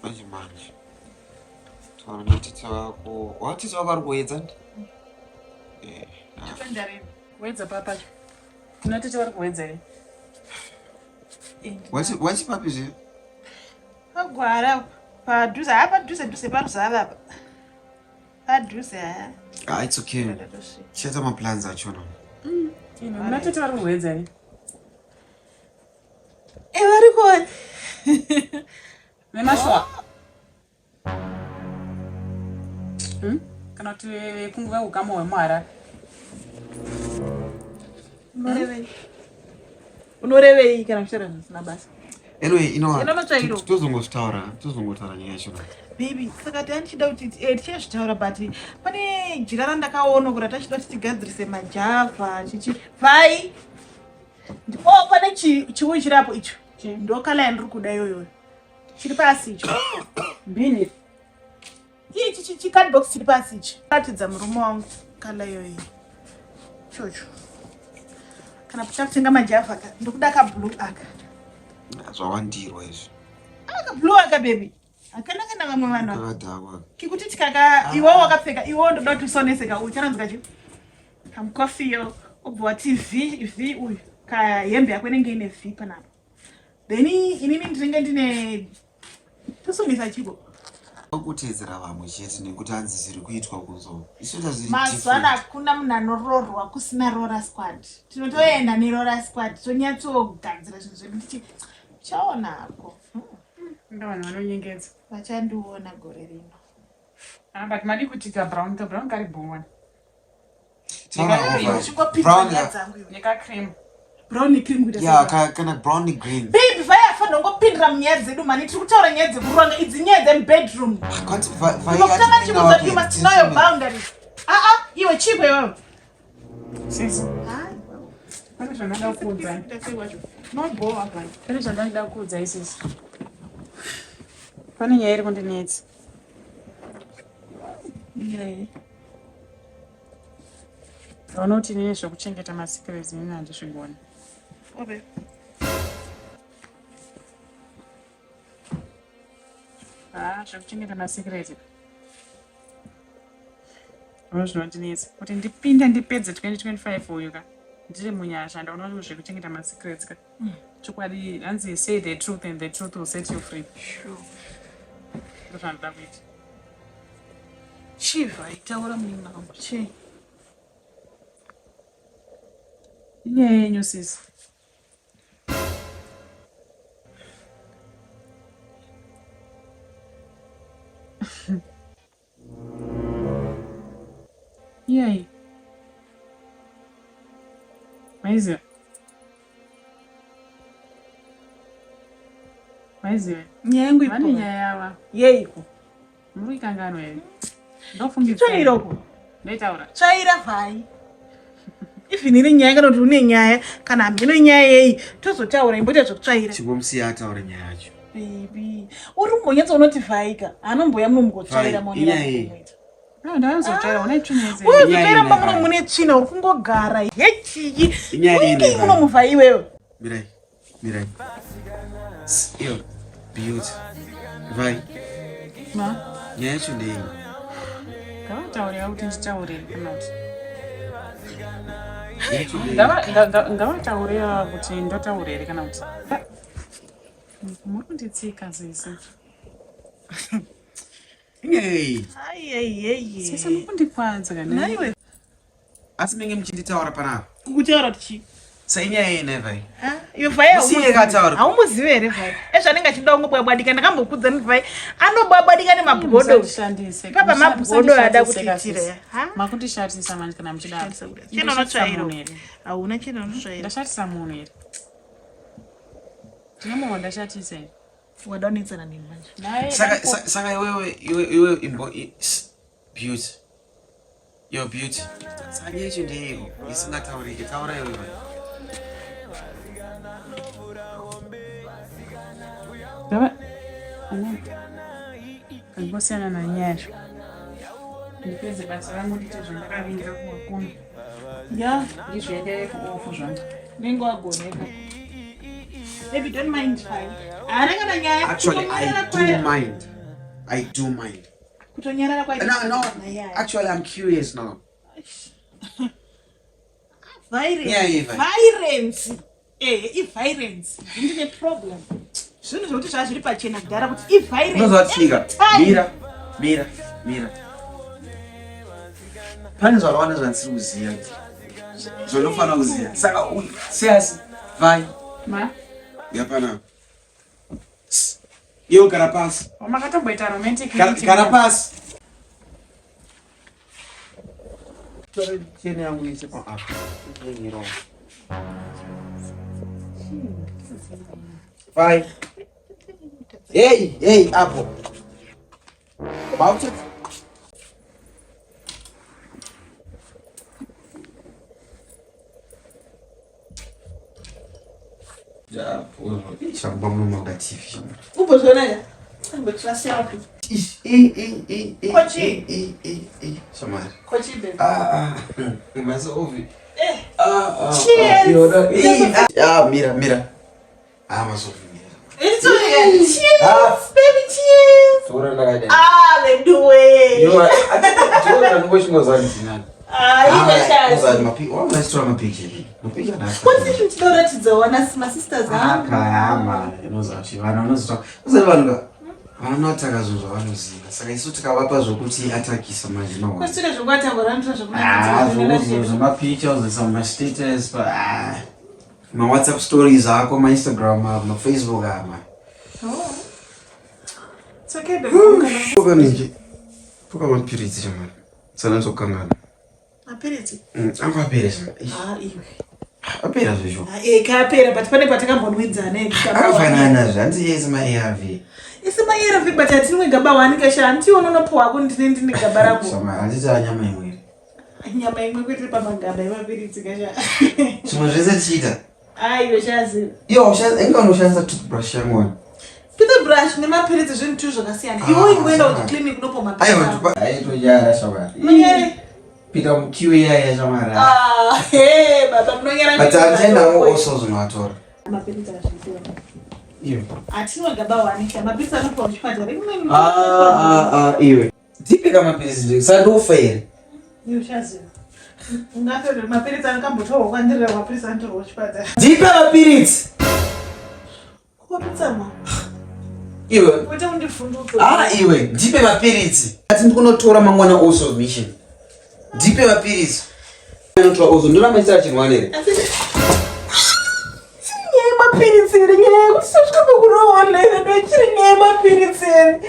Manje manje. Taura natete vako. Watete vako ari kuedza ndi? Eh. Kuedza papa. Kuna tete vari kuedza here? Wachi wachi papi zve? Pagwara padhuze haa padhuze dhuze paruzava apa. Padhuze haa. Ah, it's okay. Chiita maplans achona. Kuna tete vari kuedza here? Eh, vari kuona. Nemashwa. Hmm? Kana kuti kunguva ukama hwemuHarare. Unorevei? Unorevei kana kuchera zvisina basa? Anyway, you know what? Tozongozvitaura, tozongotaura nyaya yacho. Baby, saka tanichida kuti eh, tichazvitaura but pane jira randakaona kuti tachida kuti tigadzirise majava chichi. Vai. Oh, pane chiuyi chiri apo icho. Ndokala yandiri kuda iyoyo. Chiri pasi icho. Mbini. Ichi chi card box chiri pasi ichi. Ratidza murume wangu kala iyoyo. Chocho. Kana kucha kutenga majava ka ndokuda ka blue aka. Zvawandirwa izvi. Aka blue aka baby. Hakana kana vamwe vanhu. Kakadhakwa. Kikuti tikaka ah. iwe wakapfeka iwe ndoda kuti usoneseka uyu charanzika chi. Kamukofiyo obva wati V V uyu ka hembe yako inenge ine V panapa. Then inini ndinenge ndine tosonesa chiko. Kuteedzera vamwe chete nekuti hanzi zviri kuitwa kuzo. Isu tazviri Mazuva ano hakuna munhu anororwa kusina roora squad. Tinotoenda neroora squad tonyatsogadzira zvinhu zvedu tichi chaona hako. Hmm. Inga vanhu vanonyengedza. Vachandiona gore rino. Ah, but madi kuti ka brown ka brown kari bhowani. Neka cream. Brown cream kuita Yeah, ka kana brown green. Baby, vaya fanira kungopindira munyaya dzedu mani tiri kutaura nyaya dzekuronga idzi nyaya dzemubedroom. Kwati vaya. Kutanga chikuudza you must know your boundaries. Ah ah, iwe chiko iwewe. Sisi. Pane zvandada kuudza. Pane zvandada kuudza isisi. Pane nyaya iri kundinetsa. Vanoti inini zvekuchengeta masecrets inini handizvigoni. Okay. Ah, zvekuchengeta masecrets. Ndoo zvinondinetsa kuti ndipinde ndipedze 2025 uyu ka ndiri munyasha ndaona kuti zvekuchengeta masecrets ka mm. chokwadi hanzi say the truth and the truth will set you free sure. Ndozvandida kuita chiva itaura munin'ina wangu chii inyaya yenyu sisi Iyai. Maiziva. Maiziva. Nyaya yangu ipo. Vane nyaya yava. Yeiko. Muri kuikanganwa here? Ndofungidzira. Tsvaira uko. Ndoitaura. Tsvaira vhai. Even iri nyaya kana kuti une nyaya kana hameno nyaya yeyi tozotaura imboita zvekutsvaira. Chingomusiya ataure nyaya yacho. Baby, uri kumbonyatsa unoti vhaika anomboya muno mugotsvaira maonero amunoita. No, ndakazotsvaira une tsvina idzi. Uye kutsvaira mumba muno mune tsvina uri kungogara hechii. Uingei muno muvha iwewe. Mirai, mirai. Iyo, beauty. Vai. Ma. Nyaya yacho ndeiyi. Ngavataurira kuti nditaure kana kuti. Ngavataurira kuti ndotaura here kana kuti. Muri kunditsika sisi. Hey. Sisi muri kundikwadza kana. Naiwe. Asi menge muchinditaura panapa. Kukutaura kuti chii? Sainyaya yei nhai Vai? Ah, iyo Vai Musiye kataura. Haumuzivi here Vai? Ezvo anenge achida kungobwabwadika ndakambokudza ni Vai. Anobwabwadika nemabhodo. Musandishandise. Ipapa mabhodo ada kutiitira. Ha? Makundishatisa manje kana muchidaro. Chena unotsvaira. Hauna chena unotsvaira. Ndashatisa munhu here? Ndine munhu wandashatisa here? Wada unetsana neni manje. Saka saka iwewe iwe iwe imbo beauty. Your beauty. Saka nyaya yacho ndeyeiko isingataurike taura iwewe. Ndava ana kangosiyana nanyaya yacho. Ndipedze basa rangu ndiite zvandakavingira kumakuno. Ya. Izvo yanga kuofu zvangu. Unenge wagoneka. Baby, don't mind fine. Haana kana nyaya. Actually, I do mind. I do mind. Kutonyarara kwaita. No, no. Actually, I'm curious now. Violence. Yeah, yeah, Violence. Eh, i-violence. Ndine problem. Zvinhu zvekuti zvava zviri pachena kudhara kuti i-violence. Unozotsvika. Every time. Mira, mira, mira. Pane zvakawanda zvandisiri kuziva. Zvandinofanira kuziva. Saka siyasi, vai. Ma? Yapana. Iwe gara pasi. Makatomboita romantic Gara meeting. gara pasi. Tora cheni yangu ise pa apa. Nyiro. Vai. Hey, hey, apo. Bauti. Ja, chakuba muno TV. Umbozviona ya? Ambotrust yako. Kochi. Shamari. Kochi baby. Ah, ah. Masovi. Eh. Ah, ah. Cheers. Ah, yona. Eh, ah, mira, mira. Ah, masovi mira. It's okay. Cheers. Ah. Baby, cheers. Tora ndakadai. Ah, veduwe. Yo, tora ndingochingozwa ndinani. Ah, iwe shazi. Uzati mapi, wamaistora mapicha. Mapicha na. Kwati chinhu chinoratidza wana masisters angu. Akayama, inoziva kuti vanhu vanoziva. Uzati vanhu ka vanotaka zvinhu zvavanoziva. Saka isu tikavapa zvokuti atakisa manje no. Kwasire zvokwatangora ndiro Ah, zvokunakidza. zvemapicha uzoisa mumastatus pa ah, mawhatsapp stories ako mainstagram mafacebook ama. Oh. It's okay baby. Kana Poka poka mapiritsi chamani. Sananzokangana. mapiritsi. Angu apera chamani. Ah, iwe. Apera zvezvo. Ah, eh, kapera but pane patakambonwidzana Akafanana zvanzi yese maARV. Isi maARV but hatinwe gaba wani kasha handiona unopuwa hako ndine ndine gaba rako. Shamani handiti anyama imwe. Nyama imwe kwete pamagaba emapiritsi kasha. Zvimwe zvese tichiita. Ah, iwe shazi. Iwe inga unoshandisa toothbrush yangu wani. Toothbrush nemapiritsi zvinhu tu zvakasiyana. Ah, Iwe ingoenda shamwari. kuclinic unopuwa mapiritsi. Aiwa ako. aitonyara shamwari. Munyere. Pita mukiwe yaya shamwari. Ah, hey, baba munonyara. But handiendawo also zvinoatora. Mapiritsi azviziva. Iwe. Hatinwe gaba wani sha mapiritsi anopuwa kuchipatara. Imweni Ah, ah, ah, iwe. Ndipe kamapiritsi ndiko. Sandofa here. Iwe ushaziva. Ungafe mapiritsi anokambotorwa kwandirira mapiritsi anotorwa kuchipatara. Ndipe mapiritsi. Kuwapitsamwa. Iwe. Uite undivhunduke. Ah, iwe. Ndipe mapiritsi. Ati ndikunotora mangwana also mission. Ndipe mapiritsi. Anotora also ndoramba chirwani here. Asi chiri nyaya yemapiritsi here nyaya yekuti sasvika pakurohwa here ndochiri nyaya yemapiritsi here.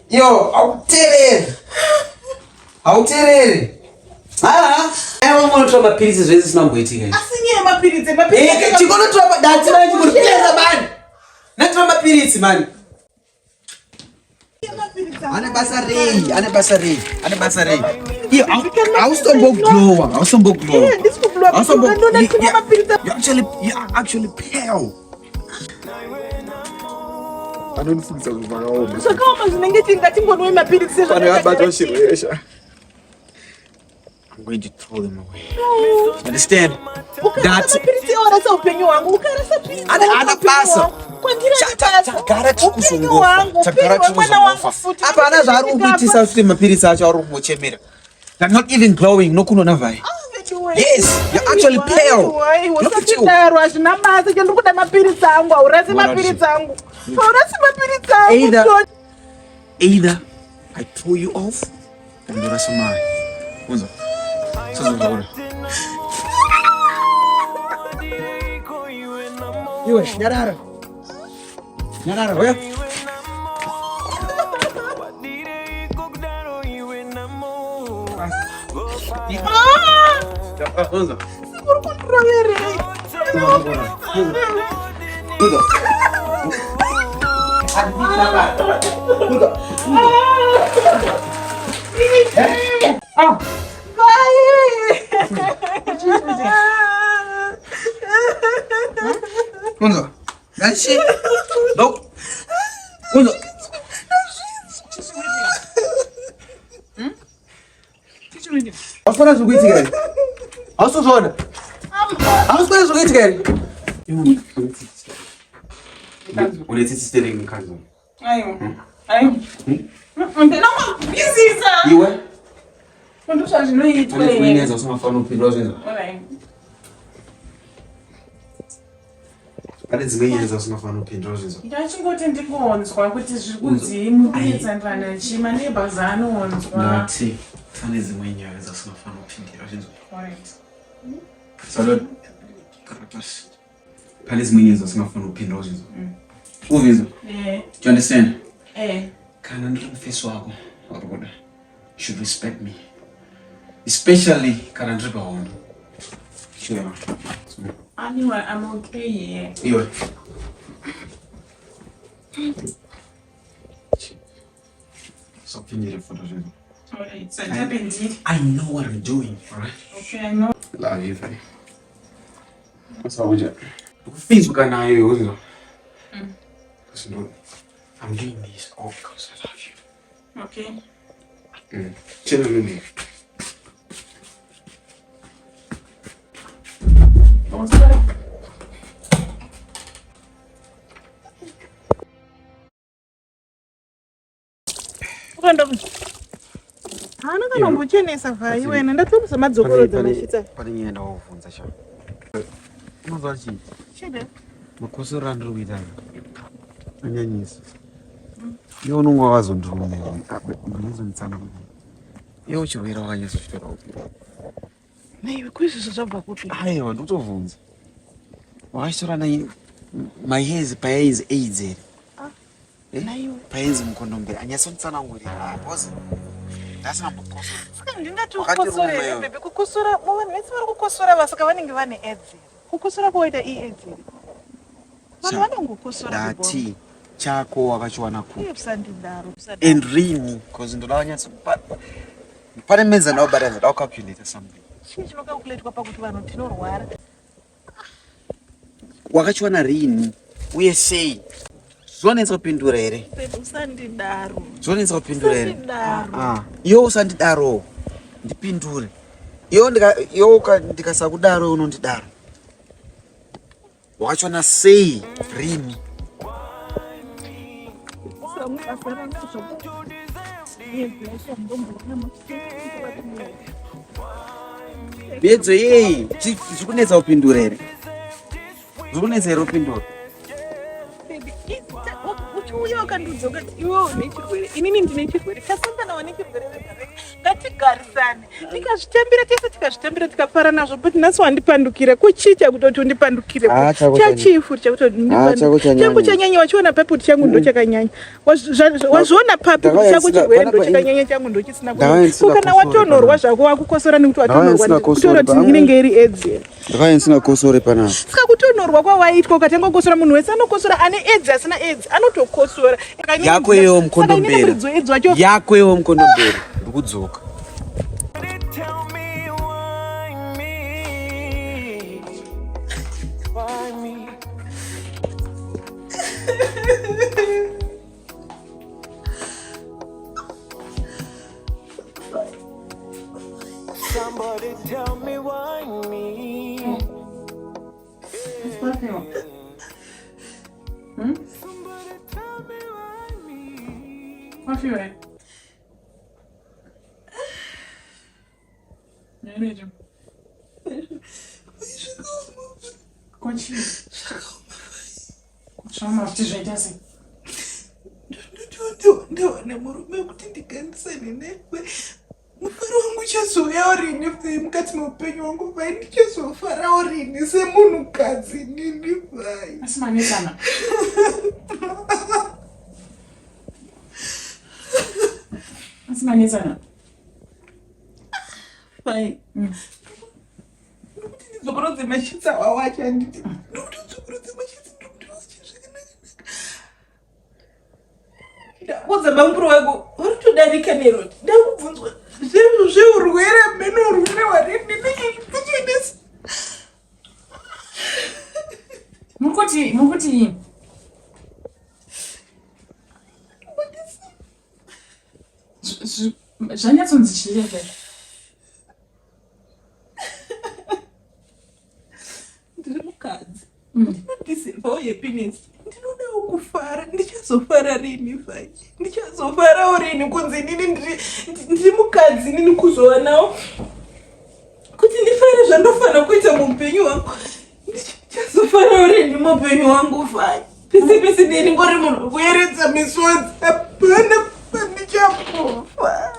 Yo, hautereri. Hautereri. Ah, aiwa unotora mapiritsi zvese zvisina kumboitika izvi. Asi nyaya yemapiritsi mapiritsi. Eh, chikonotora dati mani chikonopeza bani. Natora mapiritsi mani. Ane basa rei, ane basa rei, ane basa rei. Iyo, hausitombo-glowa, hausitombo-glowa. Yeah, ndisi kuglowa, Hausitombo- ndinoona You- ndine you- mapiritsi. You actually, you are actually pale. Anondifungisa zvinhu zvakaoma. Zvakaoma zvinenge tingatingonwe mapiritsi Pane abatwa chirwere sha. I'm going to throw them away. Understand? That's mapiritsi awarasa upenyu hwangu ukarasa piritsi Ana- ana basa. kwandiri Cha- cha- chagara tiri upenyu kuzongofa. hwangu Chagara upenyu tiri hwemwana wangu kuzongofa. futi Apa ana zvaari kuitisa futi mapiritsi acho ari kungochemera. They're not even glowing, nokunona vai. Yes, you're actually pale. Look at you. usadaro hazvina basa chandiri kuda mapiritsi angu haurasi Mwana mapiritsi angu haurasi mapiritsi angu Either- George. Either I throw you off or ndorasa mai. Unza. Sazongaura. Iwe, nyarara. Nyarara, oya. Ah! Unza. Uri kundiroverei Unza. Unza. Ganshi. No. Unza. Hausi zviri kuitika here? Hausi kuzviona? Hausi kuona zviri kuitika here? Une tsitsi stereki mukadzi uyu. Aiwa. Aiwa. Ndinongobvisisa. Iwe. Ndozvazvinoitwa. Pane dzimwe nyaya dzausingafaniri kupindura zvinhu. Alright. Pane dzimwe nyaya dzausingafaniri kupindura zvinhu. Ndachingoti ndingonzwa kuti zviri kunzii mukunetsanirana chii maneighbors anonzwa. Ndati pane dzimwe nyaya dzausingafaniri kupindura zvinhu. Alright. Salud. Karatasi. Pane dzimwe nyaya dzausingafaniri kupindura zvinhu. Uvinzwa. Eh. Do you understand? Eh. Kana ndiri mufesi wako uri kuda. You should respect me. Especially kana ndiri pahondo. Sure. Anyway, I'm okay here. Iwe. Usapindire photo zvinhu. Alright. So ndapindire. I know what I'm doing, alright? Okay, I know. Love you, babe. Usakuja. Ukufinzwa nayo yozwa. Listen, I'm doing this all because I love you. Okay. Chena nini? Haana kana kumbochenesa vhai wena ndatomusa madzokorodza mashitsa. Pane nyaya ndawabvunza sha. Unonzwa chii? Chede. Makosoro andiri kuita aya anyanyisa. Iwe unonga wazondirume. Unozonditsanangurira. Iwe chirwere wakanyatsochitora upi? Naiwe kuizvizvo zvabva kupi? Aiwa ndikutobvunza. Wakachitora nai mahezi payainzi AIDS here? Eh? Naiwe. Payainzi mukondombera. Anyatsonditsanangurira. Because ndasina mbokosora. Saka ndingati Wakandiruma ukosora here iwe. bhebhi kukosora vanhu vese vari kukosora vasaka vanenge vane aids here. Kukosora kwoita iaids here. Vanhu Sha, vanongokosora bhebhi wangu. Ndati chako wakachiwana kupi? Uye usandidaro. Usadaro. And rini because ndoda kunyatso pane menza ndaubata ndoda kucalculate something. Chii chinokakuletwa pakuti vanhu tinorwara? Wakachiwana rini uye sei? Zvonetsa kupindura here? Bhebhi usandidaro. Zvonetsa kupindura here? Usandidaro. Ah, iwe usandidaro. Ndipindure. Iwe ndika iwe ndikasakudaro unondidaro. Wakachiwana sei rini? Miedzo yei? Zviri kunetsa kupindura here? Zviri kunetsa here kupindura? Baby, uchiuya ukandiudza ukati iwewe une chirwere inini ndine chirwere tasangana wane chirwere vega vega ngatigarisane tikazvitambira tese tikazvitambira tikafara nazvo but nhasi wandipandukira kuchii chakutoti undipandukire Ah, chako chachii futi chakutoti Ah, chako undipandukire chanyanya. changu chanyanya wachiona papi kuti changu ndo chakanyanya Wazviona papi kuti Ndakauya chako ndisina- chirwere ndo panapa ini- chakanyanya changu ndo chisina Ndakauya ndisina ko kana kosoro watonorwa panapa. zvako wakukosora nekuti Ndakauya watonorwa ndisina kosoro kutoroti panapa. inenge iri aids here Ndakauya ndisina kosore panapa. saka kutonorwa kwawaitwa ukatanga kukosora munhu wese anokosora ane aids asina aids anotokosora Saka inini Yako ndina- iyoyo saka inini mukondombera. muridzi weaids wacho Yako iyoyo mukondombera. Ndikudzoka. Tell me why me? Why me? Somebody tell me why me? Somebody tell me why me? Wafiwe. Nairejo. Kochi. Zvakaoma kuti zvaita sei? Ndiwane murume wekuti ndigarisane naye mufaro wangu uchazouyawo rini fai mukati meupenyu wangu fai ndichazofarawo rini semunhukadzi nini fai Asi manetsana. Asi manetsana. fai ndikuti ndidzokorodze mashitsi awawo acho handiti ndikuti ndidzokorodze mashitsi ndikuti wache zvakanaka ndaudza bamukuru wako uri kutodarika neroti ndakubvunzwa zveurwere mene urwere hwarini ndichikuchenesa Muri kuti zvanyatsonzi chii chaizvo? Ndinodeservawo happiness. Ndinodawo kufara. Ndichazofara rini Vai? Ndichazofarawo rini kunzi inini ndiri ndiri mukadzi inini kuzowanawo kuti ndifare zvandofanira kuita muupenyu hwangu. Ndichazofarawo rini muupenyu hwangu Vai? Pese pese ndini ngori munhu wekuyeredza misodzi. Hapana pandichambofa.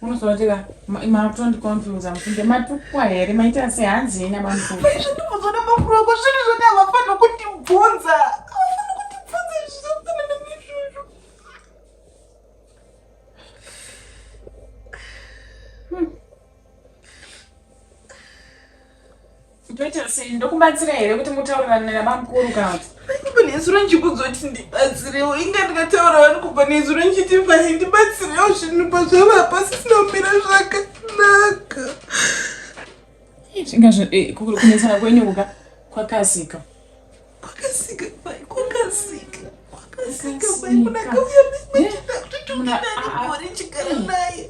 Unozotika makutondiconfusa mufunge matukwa here maita sehanzi ina bamukuru. Zvandinozoda bamukuru wako zvinhu zvoti havafanira kundibvunza. Havafanira kundibvunza zvisafanana neizvozvo. Ndoita sei ndokubatsira here kuti mutaurirane nabamukuru kana kuti Kubva nezuro ndichikudzoti ndibatsirewo inga ndikataura wani kubva nezuro ndichiti vai ndibatsirewo zvinhu pazvava pasisina kumira zvakanaka. Inga kunetsana kwenyu kuka kwakasika. Kwakasika vai kwakasika. Kwakasika vai munhu akauya machida kutotomira gore ndichigara naye.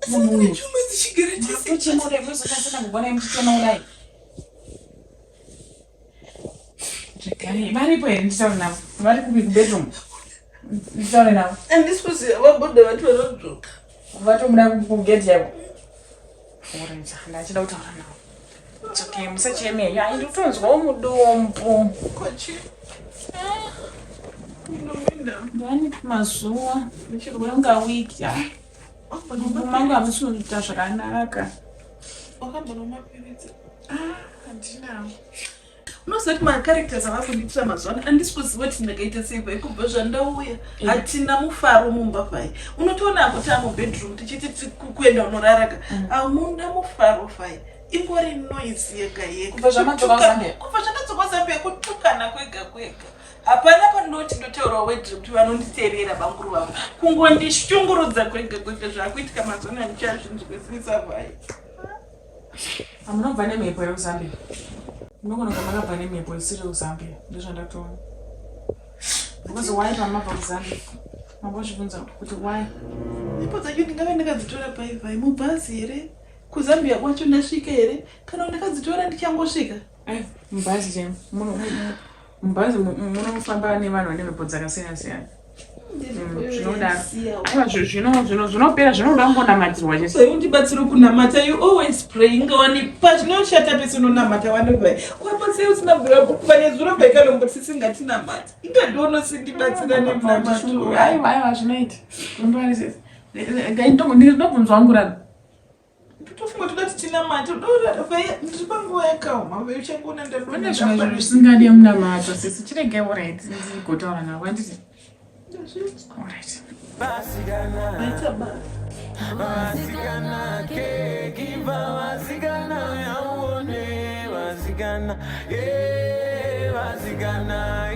Munhu uyu. Chuma dzichigara tese. Matochema kudai mozokasira kugona muchichema kudai. Regai varipo here nditaure navo? Vari kupi kubedroom? Nditaure navo. Handisi kuziva vabuda vati vanodzoka. Vatomuda kugedhi yavo. Orenja, ndachida kutaura navo. It's okay, musacheme. Ai, ndikutonzwawo mudombo. Kwachi. Ndinoenda. Ndani mazuva ndichirwenga wiki. Mumbo mangu hamusi kuita zvakanaka. Wakambonwa mapiritsi? Ah, handinawo. Unoziva kuti macharacters ava kundiitira mazuva ano handisi kuziva kuti ndakaita sei pai kubva zvandauya hatina mufaro mumba pai unotoona ako taa mubedroom tichiti kuenda unorara ka hamuna mufaro fai ingori noise yega yega Kubva zvamadzoka kuZambia? Kubva zvandadzoka Zambia kutukana kwega kwega hapana pandinoti ndotaura wedre kuti vanonditeerera bamukuru vangu kungondishungurudza kwega kwega zvakuitika mazuva ano handichazvinzwisisa vai. Hamunobva nemhepo yekuZambia. Munogona kunge makabva nemhepo isiri yekuZambia. Ndozvandatoona. Because why pamabva kuZambia? Mambozvibvunza kuti why? Mhepo dzacho ndingave ndakadzitora pai vai mubhazi here? KuZambia kwacho ndasvika here? Kana ndakadzitora ndichangosvika? Ai, mubhazi chemo. Mubhazi munofamba nevanhu vane mhepo dzakasiyana siyana. Zvinodaro. Aiwa zvinopera zvinoda kungonamatirwa chete. So undibatsire kunamata you always pray ingawani pazvinoshata pese unonamata wani vai kwapo sei usina bvira kuva nezuro vai kana kumboti singatinamata inga ndionosindibatsira nemunamato. Aiwa aiwa zvinoita. Ndinobvunzwa wangu rano. Totofunga toda kuti tinamate dora vai ndiri panguva yakaoma vai uchangoona Pane zvimwe zvinhu zvisingadi munamato sisi chiregai alright ndigotaura navo handiti. Alright. Vaita basa. Vasikana kekiva vasikana yaone vasikana vasikana.